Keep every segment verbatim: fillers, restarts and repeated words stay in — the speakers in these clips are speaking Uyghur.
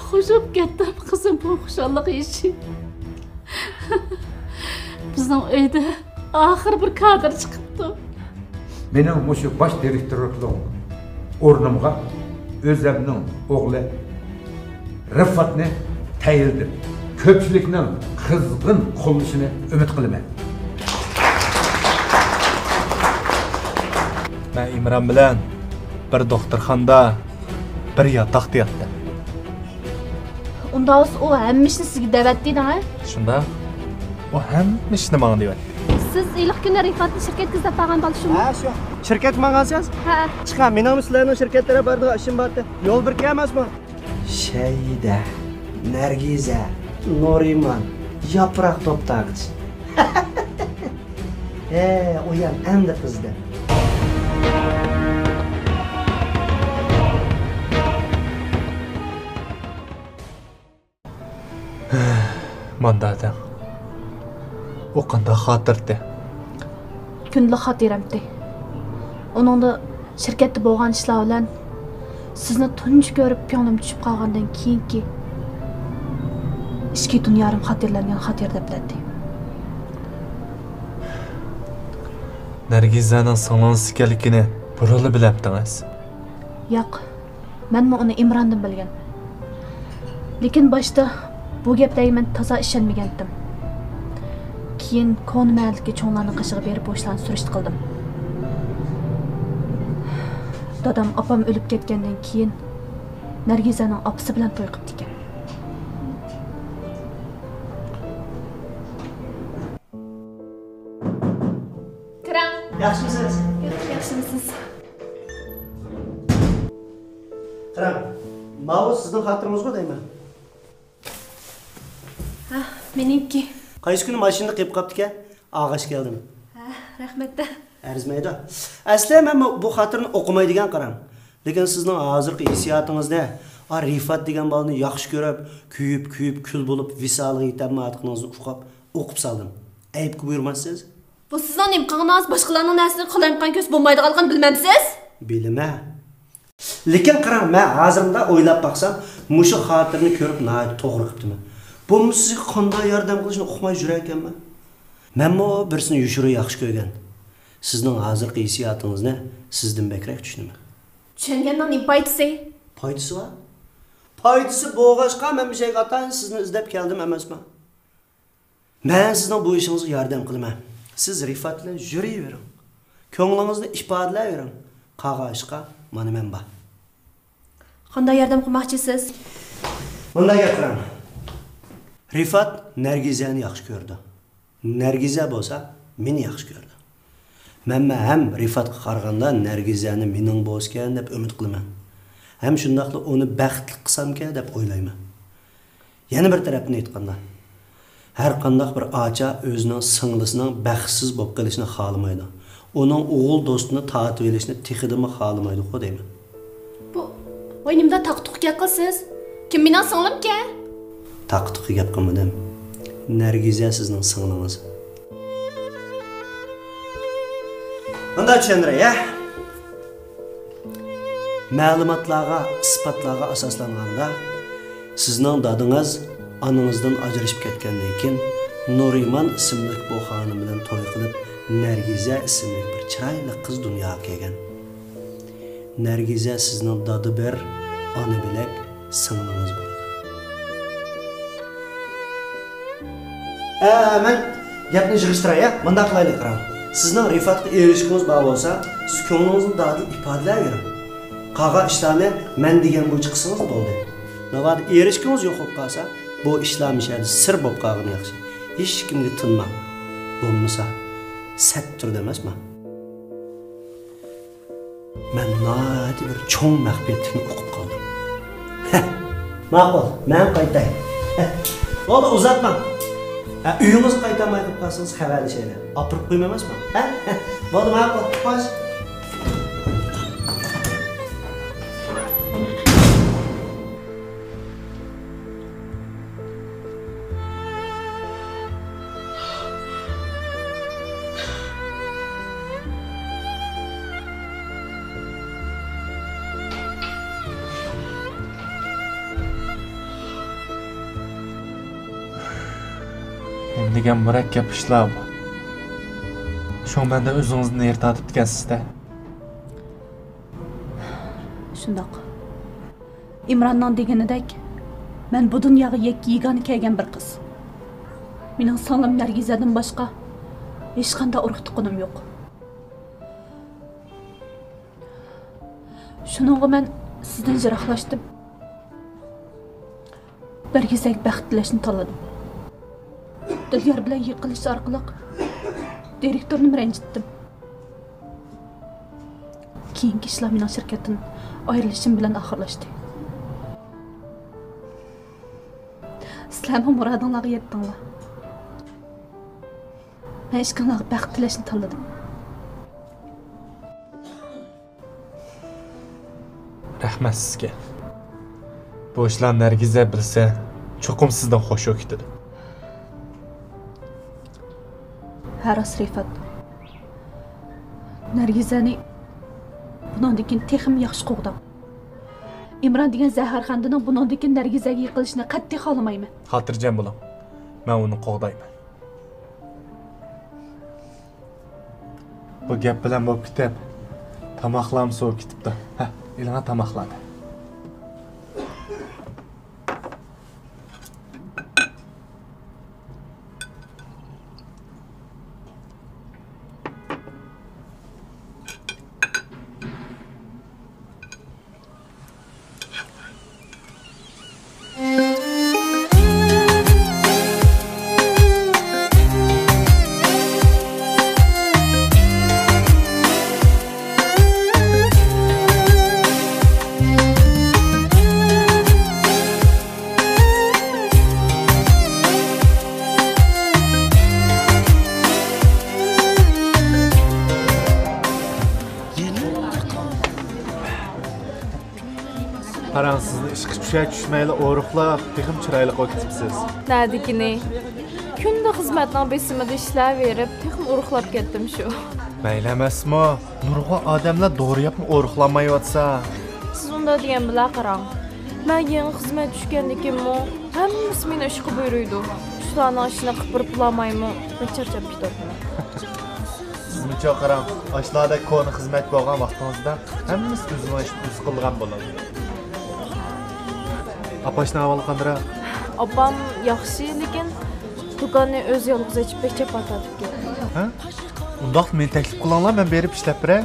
خوش بولۇپ كەتتىم، قىزىم، بۇ خۇشاللىق يېشى. بىزنىڭ ئۆيدە ئاخىر بىر كادىر چىقىپتۇ. مېنىڭ مۇشۇ باش دىرېكتورلۇق ئورنۇمغا ئۆزەمنىڭ ئوغلى رىفاتنى تەيىنلىدىم. كۆپچىلىكنىڭ قىزغىن قوللىشىنى ئۈمىد قىلىمەن. مەن ئىمران بىلەن بىر دوختۇرخانىدا، بىر ياتاقتا ياتتىم. ئۇنداق بولسا ئۇ ھەممە ئىشنى سىزگە دەۋەتتى دەڭە. شۇنداق. ئۇ ھەممە ئىشنى ماڭا دەۋەتتى. سىز ھېلىقى كۈنى رىفاتنى شىركەتكە ئىزدەپ بارغان بالا شۇمۇ؟ ھە، شۇ. شىركەتكە ماڭغانسىز؟ ھە. چىقىڭ، مېنىڭمۇ سىلەرنىڭ شىركەتلەرگە بارىدىغان ئىشىم بارتى. يول بىركە ئەمەسمۇ؟ شەيدە، نەرگىزە، نۇرىمان، ياپراق توپتاغۇچ. ھە، ئۇيان ئەمدى قىزدى. ماندا دەڭ. ئۇ قانداق خاتىرىتى؟ كۈندىلىك خاتىرەمتى. ئۇنىڭدا شىركەتتە بولغان ئىشلار بىلەن سىزنى تۇنجى كۆرۈپ كۆڭلۈم چۈشۈپ قالغاندىن كېيىنكى ئىچكى دۇنيالىرىم خاتىرىلەنگەن خاتىرە دەپتەرتى. نەرگىزەنىڭ سىڭلىڭىز ئىكەنلىكىنى بۇرۇنلا بىلەمتىڭىز؟ ياق، مەنمۇ ئۇنى ئىمراندىن بىلگەن. لېكىن باشتا بۇ گەپلەرگە مەن تازا ئىشەنمىگەنتىم. كېيىن كونا مەھەللىدىكى چوڭلارنىڭ قېشىغا بېرىپ بۇ ئىشلارنى سۈرۈشتە قىلدىم. دادام، ئاپام ئۆلۈپ كەتكەندىن كېيىن نەرگىزەنىڭ ئاپىسى بىلەن توي قىپتىكەن. كىرىڭ. ياخشىمۇسىز؟ ياخشى، ياخشىمۇسىز؟ قاراڭ، ماۋۇ سىزنىڭ خاتىرىڭىزغۇ دەيمەن. ھە، مېنىڭكى. قايسى كۈنى ماشىنىدا قېلىپ قاپتىكەن، ئاغاش كەلدىم. ھە، رەھمەت دە. ئەرزىمەيدۇ. ئەسلى مەن بۇ، بۇ خاتىرىنى ئوقۇماي دېگەن، قاراڭ. لېكىن سىزنىڭ ھازىرقى ھېسسىياتىڭىزنى، ئا، رىفات دېگەن بالىنى ياخشى كۆرۈپ، كۆيۈپ، كۆيۈپ، كۈل بولۇپ، ۋىسالىغا يېتەلمەيۋاتقىنىڭىزنى ئۇقۇپ، ئوقۇپ سالدىم. ئەيىبكە بۇيرۇماسسىز. بۇ سىزنىڭ نېمە قىلغىنىڭىز، باشقىلارنىڭ نەرسىنى قالايمىقان كۆرسە بولمايدىغانلىقىنى بىلمەمسىز؟ بىلىمەن. لېكىن قاراڭ، مەن ھازىرمۇ ئويلاپ باقسام، مۇشۇ خاتىرىنى كۆرۈپ ناھايىتى توغرا قىپتىمەن. بولمىسا سىزگە قانداق ياردەم قىلىشنى ئۇقماي يۈرەركەنمەن. مەنمۇ بىرسىنى يوشۇرۇن ياخشى كۆرگەن. سىزنىڭ ھازىرقى ھېسسىياتىڭىزنى سىزدىن بەكرەك چۈشىنىمەن. چۈشەنگەننىڭ نېمە پايدىسى؟ پايدىسى بار. پايدىسى بولغاچقا مەن مۇشۇ يەرگە ئاتايىن سىزنى ئىزدەپ كەلدىم ئەمەسمۇ؟ مەن سىزنىڭ بۇ ئىشىڭىزغا ياردەم قىلىمەن. سىز رىفات بىلەن يۈرۈۋېرىڭ. كۆڭلىڭىزنى ئىپادىلەۋېرىڭ. قالغان ئىشقا مانا مەن بار. قانداق ياردەم قىلماقچىسىز؟ مۇنداق گەپ قىلىڭ. رىفات نەرگىزەنى ياخشى كۆرىدۇ. نەرگىزە بولسا مېنى ياخشى كۆرىدۇ. مەنمۇ ھەم رىفاتقا قارىغاندا نەرگىزەنى مېنىڭ بولسىكەن دەپ ئۈمىد قىلىمەن. ھەم شۇنداقلا ئۇنى بەختلىك قىلسامكەن دەپ ئويلايمەن. يەنە بىر تەرەپتىن ئېيتقاندا، ھەر قانداق بىر ئاچا ئۆزىنىڭ سىڭلىسىنىڭ بەختسىز بولۇپ قېلىشىنى خالىمايدۇ. ئۇنىڭ ئوغۇل دوستىنى تارتىۋېلىشنى تېخىدىنمۇ خالىمايدۇقۇ دەيمەن. بۇ، ۋاي، نېمىنداق تاقا-تۇقا گەپ قىلىسىز؟ كىم، مېنىڭ سىڭلىمكەن؟ تاقا-تۇقا گەپ قىلمىدىم. نەرگىزە سىزنىڭ سىڭلىڭىز. مۇنداق چۈشەندۈرەي، ھە؟ مەلۇماتلارغا، ئىسپاتلارغا ئاساسلانغاندا، سىزنىڭ دادىڭىز ئانىڭىزدىن ئاجرىشىپ كەتكەندىن كېيىن، نۇرىمان ئىسىملىك بۇ خانىم بىلەن توي قىلىپ، نەرگىزە ئىسىملىك بىر چىرايلىق قىز دۇنياغا كەلگەن. نەرگىزە سىزنىڭ دادا بىر، ئانا بۆلەك سىڭلىڭىز بولىدۇ. ئە، مەن گەپنى يىغىشتۇراي، ھە؟ مۇنداق قىلايلى، قاراڭ. سىزنىڭ رىفاتقا ئېرىشكۈڭىز بار بولسا، سىز كۆڭلىڭىزنى دادىل ئىپادىلەۋېرىڭ. قالغان ئىشلارنى مەن دېگەن بويىچە قىلسىڭىز بولدى. ناۋادا ئېرىشكۈڭىز يوق بولۇپ قالسا، بۇ ئىشلار مۇشۇ يەردە سىر بولۇپ قالغىنى ياخشى. ھېچكىمگە تىنماڭ. بولمىسا، سەت تۇرىدۇ ئەمەسمۇ؟ مەن ناھايىتى بىر چوڭ مەخپىيەتلىكنى ئۇقۇپ قالدىم. ھە، ماقۇل، مەن قايتاي. ھە، بولدى، ئۇزاتماڭ. ھە، ئۆيىڭىزگە قايتالماي قېلىپ قالسىڭىز خەۋەرلىشەيلى. ئاپىرىپ قويماي ئەمەسمۇ؟ ھە؟ ھە، بولدى، ماقۇل، خوش. دېگەن مۇرەككەپ ئىشلار بۇ. شۇڭا مەندىن ئۆزىڭىزنى نېرى تارتىپتىكەنسىز-دە. شۇنداق. ئىمراننىڭ دېگىنىدەك، مەن بۇ دۇنياغا يەككە يېگانە كەلگەن بىر قىز. مېنىڭ سىڭلىم نەرگىزەدىن باشقا ھېچقانداق ئۇرۇق-تۇغقىنىم يوق. شۇنىڭغا مەن سىزدىن يىراقلاشتىم. نەرگىزەگە بەخت تىلەشنى تاللىدىم. دىليار بىلەن يىقىلىش ئارقىلىق دىرېكتورنىمۇ رەنجىتتىم. كېيىنكى ئىشلار مېنىڭ شىركەتتىن ئايرىلىشىم بىلەن ئاخىرلاشتى. سىلەرمۇ مۇرادىڭلارغا يەتتىڭلار. مەن ئىككىڭلارغا بەخت تىلەشنى تاللىدىم. رەھمەت سىزگە. بۇ ئىشلارنى نەرگىزە بىلسە، چوقۇم سىزدىن خۇش بولۇپ كېتىدۇ. ھە، راست، رىفات. نەرگىزەنى بۇنىڭدىن كېيىن تېخىمۇ ياخشى قوغداڭ. ئىمران دېگەن زەھەرخەندىنىڭ بۇنىڭدىن كېيىن نەرگىزەگە يېقىلىشىنى قەتئىي خالىمايمەن. خاتىرجەم بولۇڭ. مەن ئۇنى قوغدايمەن. بۇ گەپ بىلەن بولۇپ كېتىپ، تاماقلارمۇ سوۋۇپ كېتىپتۇ. ھە، ئېلىڭا تاماقلارنى. قاراڭ، سىزنى ئىشقا چۈشەر چۈشمەيلا ئورۇقلاپ، تېخىمۇ چىرايلىق بولۇپ كېتىپسىز. نەدىكىنى؟ كۈندە خىزمەتنىڭ بېسىمىدا ئىشلەۋېرىپ، تېخىمۇ ئورۇقلاپ كەتتىم شۇ. مەيلى ئەمەسمۇ؟ نۇرغۇن ئادەملەر دورا يەپمۇ ئورۇقلانمايۋاتسا. سىز ئۇنداق دېگەن بىلەن قاراڭ. مەن يېڭى خىزمەتكە چۈشكەندىن كېيىنمۇ ھەممىسى مېنى ئىشقا بۇيرۇيدۇ. شۇلارنىڭ ئىشىنى قىلىپ بېرىپ بولالمايمۇ، مەن چارچاپ كېتىۋاتىمەن. سىزمۇچۇ قاراڭ، ئاشۇلاردەك كونا خىزمەتكە بولغان ۋاقتىڭىزدا ھەممىسى ئۆزىنىڭ ئىشىنى ئۆزى قىلىدىغان بولىدۇ. ئاپاشنىڭ ئەھۋالى قانداق؟ ئاپام ياخشى، لېكىن دۇكاننى ئۆزى يالغۇز ئېچىپ بەك جاپا تارتىپ كەتتى. ھە؟ ئۇنداقتا مېنى تەكلىپ قىلىڭلار، مەن بېرىپ ئىشلەپ بېرەي.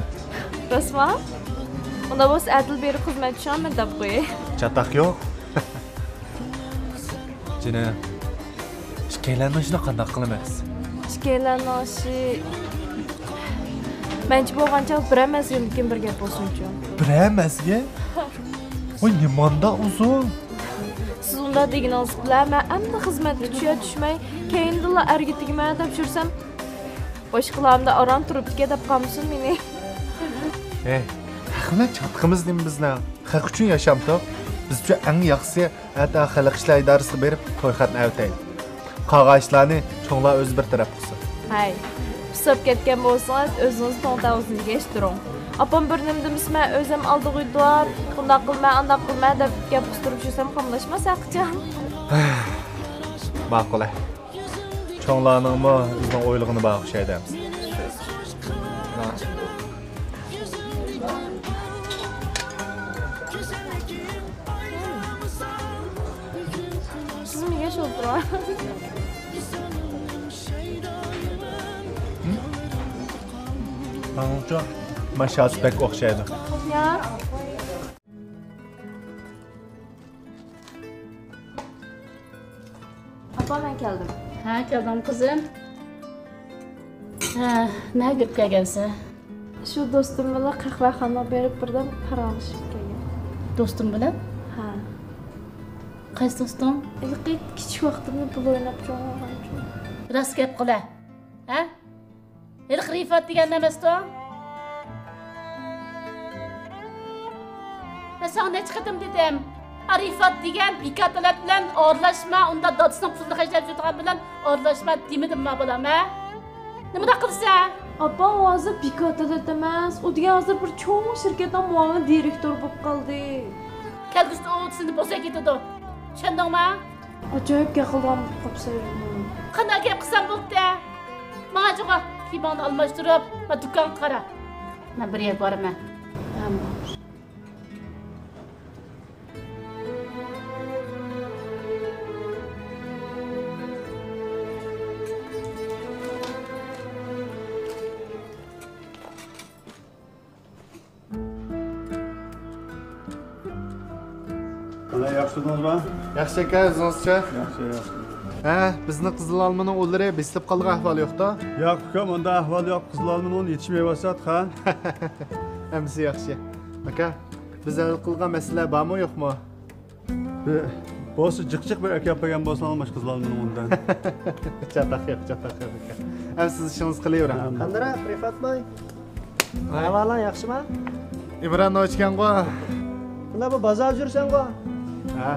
راستمۇ؟ ئۇنداق بولسا ئەتىلا بېرىپ خىزمەتكە چۈشۈڭ، مەن دەپ قوياي. چاتاق يوق. جېنىم، ئىككىيلەننىڭ ئىشىنى قانداق قىلىمىز؟ ئىككىيلەننىڭ ئىشى، مەنچە بولغانچە بىرەر مەزگىلدىن كېيىن بىر گەپ بولسۇنچۇ. بىرەر مەزگىل؟ ۋاي، نېمانداق ئۇزۇن؟ سىز ئۇنداق دېگىنىڭىز بىلەن مەن ئەمدى خىزمەتكە چۈشەر چۈشمەي، كەينىدىنلا ئەرگە تېگىمەن تەپشۈرسەم، باشقىلارمۇ ئاران تۇرۇپتىكەن دەپ قالمىسۇن مېنى. ھەي، ھەق بىلەن چاتىقىمىز نېمە بىزنىڭ؟ خەق ئۈچۈن ياشامدۇق؟ بىز ئۈچۈن ئەڭ ياخشىسى ئەتە خەلق ئىشلار ئىدارىسىگە بېرىپ توي خەتنى ئەۋېتەيلى. قالغان ئىشلارنى چوڭلار ئۆزى بىر تەرەپ قىلسۇن. ھەي، پۇساپ كەتكەن بولسىڭىز، ئۆزىڭىز توڭ تاۋۇزنى ئىگەشتۈرۈڭ. ئاپام بىر نېمە دېمىسىمۇ، ئۆزۈم ئالدىغا ئۆتۈۋاپ، بۇنداق قىلما، ئانداق قىلما دەپ گەپ قىستۇرۇپ يۈرسەم قاملاشماس ھەقىچان. ماقۇل. چوڭلارنىڭمۇ ئۆزىنىڭ ئويلىغىنى بار ئوخشايدۇ ئەمىسە. سىزمۇ ياش ئولتۇرۇڭ. ماڭىچۇ ماشاسى بەك ئوخشايدۇ. يا. ئاپا، مەن كەلدىم. ھە، كەلدىڭ قىزىم. ھە، نەگە كىرىپ كەلگەنسەن؟ شۇ دوستۇم بىلەن قەھۋەخانىغا بېرىپ بىردەم پاراڭلىشىپ كەلگەن. دوستۇم بىلەن؟ ھە. قايسى دوستۇڭ؟ ھېلىقى كىچىك ۋاقتىمدا بىللە ئويناپ چوڭ بولغانچۇ. راست گەپ قىلە. ھە؟ ھېلىقى رىفات دېگەن ئەمەستۇ؟ مەن ساڭا نەچچە قېتىم دېدىم، ئا رىفات دېگەن بىكار تالانت بىلەن ئارىلاشما، ئۇنداق دادىسىنىڭ پۇلىنى خەجلەپ يۈرىدىغان بىلەن ئارىلاشما دېمىدىمما بالام، ھە؟ نېمانداق قىلىسەن؟ ئاپا، ئۇ ھازىر بىكار تالانت ئەمەس، ئۇ دېگەن ھازىر بىر چوڭ شىركەتنىڭ مۇئاۋىن دىرېكتورى بولۇپ قالدى. كەلگۈسىدە ئۇ سېنى بوساپ كېتىدۇ، چۈشەندىڭما؟ ئاجايىپ گەپ قىلىدىغان بولۇپ قاپسەن. قانداق گەپ قىلسام بولدى؟ ماڭا جۇغا، كىيىمىڭنى ئالماشتۇرۇپ، ما دۇكانغا قارا. مەن بىر يەرگە بارىمەن. قانداق، ياخشى تۇردىڭىزمۇ؟ ياخشى ئاكا، ئۆزىڭىزچە؟ ياخشى، ياخشى. ھە، بىزنىڭ قىزىل ئالمىنىڭ ئۇللىرى بېسىلىپ قالغان ئەھۋال يوق-تا؟ ياق ئۇكام، ئۇنداق ئەھۋال يوق. قىزىل ئالمىنىڭ ئۇلى يېتىشمەيۋاتىدۇ. ھەممىسى ياخشى. ئاكا، بىز ھەل قىلغان مەسىلە بارمۇ يوقمۇ؟ بولسا جىق-جىق بىر ئەكەپ بەرگەن بولسىڭىز مانا شۇ قىزىل ئالمىنىڭ ئۇلىدىن. چاتاق يوق، چاتاق يوق ئاكا. ھەم سىز ئىشىڭىزنى قىلىۋېرىڭ. قانداق، پرىفات باي؟ ئەھۋالىڭ ياخشىمۇ؟ ئىمران نوچىكەنغۇ؟ مانا بۇ بازار يۈرسەنغۇ؟ ھە،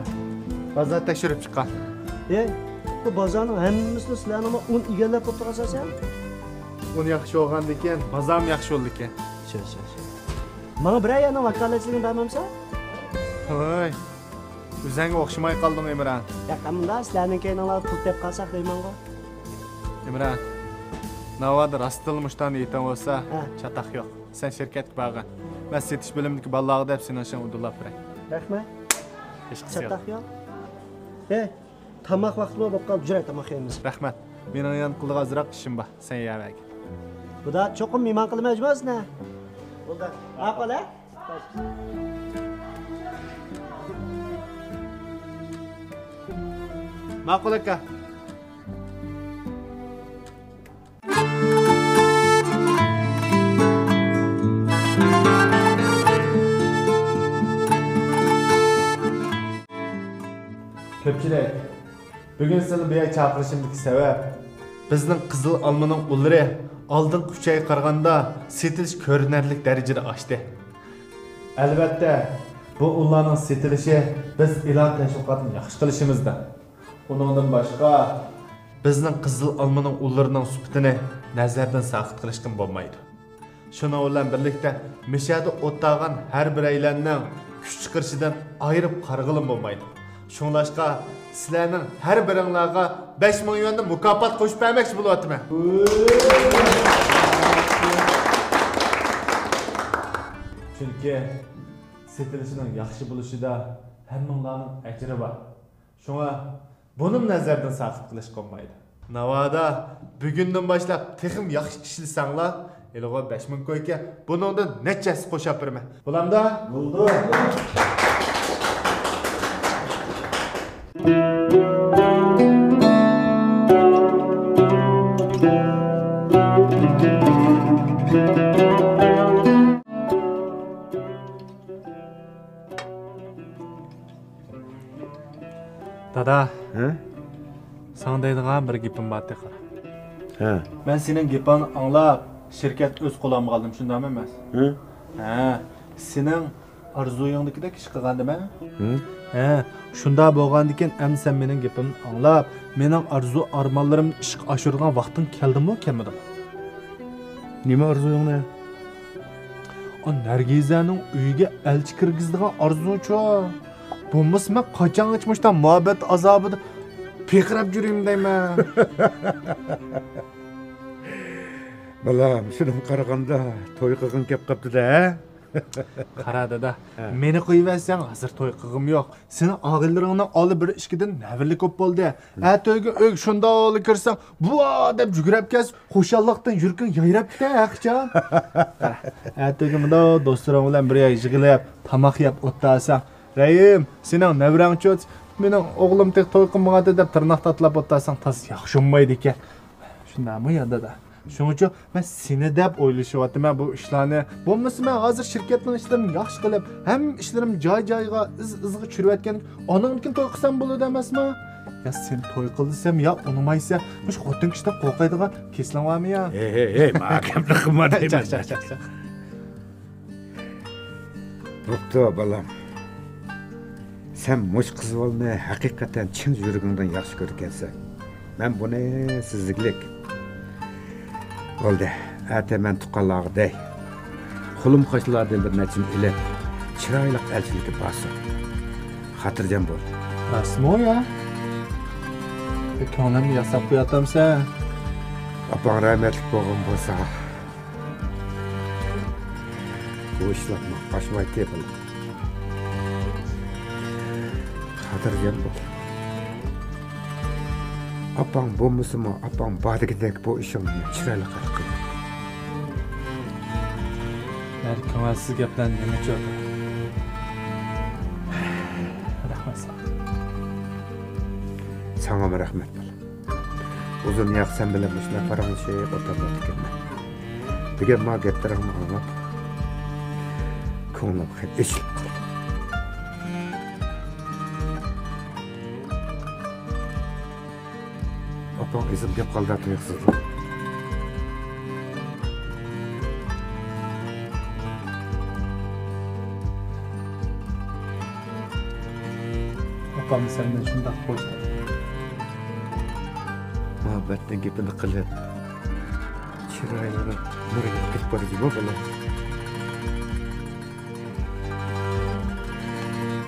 بازار تەكشۈرۈپ چىققان. ئەي، بۇ بازارنىڭ ھەممىسىنى سىلەرنىڭمۇ ئۇن ئىگىلەپ بولۇپتۇ ئاساسەن؟ ئۇن ياخشى بولغاندىكىن، بازارمۇ ياخشى بولىدىكەن. شۇ، شۇ، شۇ. ماڭا بىرەر يەرنىڭ ۋاكالەتچىلىكىنى بەرمەمسەن؟ ھوي، ئۆزەڭگە ئوخشىماي قالدىڭ، ئىمران. ياق، ئەمدى سىلەرنىڭ كەينىڭلاردا پۇل تېپىپ قالساق دەيمەنغۇ. ئىمران، ناۋادا راستتىنلا مۇشتانى ئېيتىڭ بولسا، ھە. چاتاق يوق. سەن شىركەتكە بارغىن. مەن سېتىش بۆلۈمىدىكى بالىلارغا دەپ سېنىڭ ئىشىڭنى ئۇدۇللاپ بېرەي. رەھمەت. ھېچقىسى يوق. چاتاق يوق. ھەي، تاماق ۋاقتىمۇ بولۇپ قالدى، جۈرە تاماق يەيمىز. رەھمەت. مېنىڭ يەنە قىلىدىغان ئازراق ئىشىم بار. سەن يەۋەرگىن. بۇدا چوقۇم مېھمان قىلىمەن ئۆزىمىزنى. بولدى. ماقۇل، ھە؟ ماقۇل ئاكا. كۆپچىلىك، بۈگۈن سىلىنى بۇ يەرگە چاقىرىشىمدىكى سەۋەب، بىزنىڭ قىزىل ئالمىنىڭ ئۇللىرى ئالدىنقى ئۈچ ئايغا قارىغاندا سېتىلىش كۆرۈنەرلىك دەرىجىدە ئاشتى. ئەلۋەتتە، بۇ ئۇللارنىڭ سېتىلىشى بىز ئېلان تەشۋىقاتىنى ياخشى قىلىشىمىزدىن، ئۇنىڭدىن باشقا، بىزنىڭ قىزىل ئالمىنىڭ ئۇللىرىنىڭ سۈپىتىنى نەزەردىن ساقىت قىلىشقىمۇ بولمايدۇ. شۇنىڭ بىلەن بىرلىكتە، مىشەدە ئولتۇرغان ھەر بىرەيلەننىڭ كۈچ چىقىرىشىدىن ئايرىپ قارىغىلىمۇ بولمايدۇ. شۇڭلاشقا، سىلەرنىڭ ھەر بىرىڭلارغا بەش مىڭ يۈەندىن مۇكاپات قوشۇپ بەرمەكچى بولۇۋاتىمەن. چۈنكى سېتىلىشىنىڭ ياخشى بولۇشىدا ھەممىڭلارنىڭ ئەجرى بار. شۇڭا بۇنىمۇ نەزەردىن ساقىت قىلىشقا بولمايدۇ. ناۋادا بۈگۈندىن باشلاپ تېخىمۇ ياخشى ئىشلىسەڭلار، ھېلىغۇ بەش مىڭ كويكا، بۇنىڭدىن نەچچە ھەسسە قوشۇپ بېرىمەن. بولامدۇ؟ بولدى. دادا، ھە؟ ساڭا دەيدىغان بىر گېپىم بار تېخى. ھە. مەن سېنىڭ گېپىڭنى ئاڭلاپ، شىركەت ئۆز قولۇمغا ئالدىم، شۇنداقمۇ ئەمەس؟ ھە؟ ھە، سېنىڭ ئارزۇيۇڭدىكىدەك ئىش قىلغاندىمەن. ھە؟ ھە، شۇنداق بولغاندىكىن ئەمدى سەن مېنىڭ گېپىمنى ئاڭلاپ، مېنىڭ ئارزۇ ئارمانلىرىمنى ئىشقا ئاشۇرىدىغان ۋاقتىڭ كەلدىمۇ كەلمىدىمۇ؟ نېمە ئارزۇيۇڭنى؟ ئا، نەرگىزەنىڭ ئۆيىگە ئەلچى كىرگۈزىدىغان ئارزۇچۇ. بولمىسا مەن قاچانغىچە مۇشۇنداق مۇھەببەت ئازابىدا پىرقىراپ يۈرەيمەن دەيمەن. بالام، شۇنداق قارىغاندا توي قىلغۇڭ كەپ قاپتۇ-دە، ھە؟ قارا دادا، ھە. مېنى قويۇۋەتسەڭ ھازىر توي قىلغۇم يوق. سېنىڭ ئاغىنىلىرىڭنىڭ ئالدى بىر ئىككىدىن نەۋرىلىك بولۇپ بولدى. ئەتىگۈن ئۆيگە شۇنداق كىرسەڭ، بۇۋا دەپ يۈگۈرۈپ كەلسە، خۇشاللىقتىن يۈرىكىڭ يايراپ كېتەر ھەقىچان. ئەتىگۈن مۇنداق دوستلىرىڭ بىلەن بىر يەرگە يىغىلىپ، تاماق يەپ ئولتۇرساڭ، رەھىم، سېنىڭ نەۋرەڭچۇ، مېنىڭ ئوغلۇم تېخى توي قىلمىغانتى دەپ تىرناق تاتىلاپ ئولتۇرساڭ، تازا ياخشى بولمايدىكەن. شۇنداقمۇ يا دادا؟ شۇڭىچۇ مەن سېنى دەپ ئويلىشىۋاتىمەن بۇ ئىشلارنى. بولمىسا مەن ھازىر شىركەتنىڭ ئىشلىرىنى ياخشى قىلىپ، ھەممە ئىشلىرىم جاي-جايىغا، ئىز-ئىزىغا چۈشۈرۈۋەتكەن، ئانىڭدىن كېيىن توي قىلسام بولىدۇ ئەمەسمۇ؟ يا سېنى توي قىل دېسەم، يا ئۇنىمايسەن. مۇشۇ خوتۇن كىشىدىن قورقايدىغان كېسىلىڭ بارمۇ يا؟ ھەي، ھەي، ھەي، ماڭا گەپنى قىلما دەيمەن. چاق، چاق، چاق، چاق. بوپتۇ، بالام. سەن مۇشۇ قىز بالىنى ھەقىقەتەن چىن يۈرىكىڭدىن ياخشى كۆرىدىكەنسەن. مەن بۇنى سېزگۈلۈك. بولدى، ئەتە مەن تۇغقانلارغا دەي. قولۇم-قوشنىلاردىن بىر نەچچىنى ئېلىپ، چىرايلىق ئەلچىلىككە بارسۇن. خاتىرجەم بول. راستمۇ يا؟ كۆڭلۈمنى ياساپ قوياتامسەن؟ ئاپاڭ رەھمەتلىك بولغان بولسا، بۇ ئىشلارمۇ ئاشمايتتى، بالام. خاتىرجەم بول. ئاپاڭ بولمىسىمۇ، ئاپاڭ بار دېگۈدەك بۇ ئىشىڭنى چىرايلىق ھەل قىل. ھەر كۆڭۈلسىز گەپلەرنى نېمە ئۈچۈن؟ رەھمەت ساڭا. ساڭىمۇ رەھمەت، بالام. ئۇزۇن ياق سەن بىلەن مۇشۇنداق پاراڭلىشىپ ئولتۇرۇۋاتىدىكەنمەن. بۈگۈن ماڭا گەپلىرىڭنى ئاڭلاپ، كۆڭلۈم خېلى ئېچىلىپ قالدى. ئاپاڭ ئېسىم كەپ قالدى تۇيۇقسىزلا. ئاپام سەندىن شۇنداق خوش. مۇھەببەتنىڭ گېپىنى قىلىپ، چىرايلىرىم نۇر يېتىپ بارىدۇ، بالام.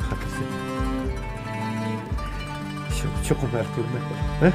خاتىرجەم. شۇ چوقۇم ھەل قىلىمەن. ھە؟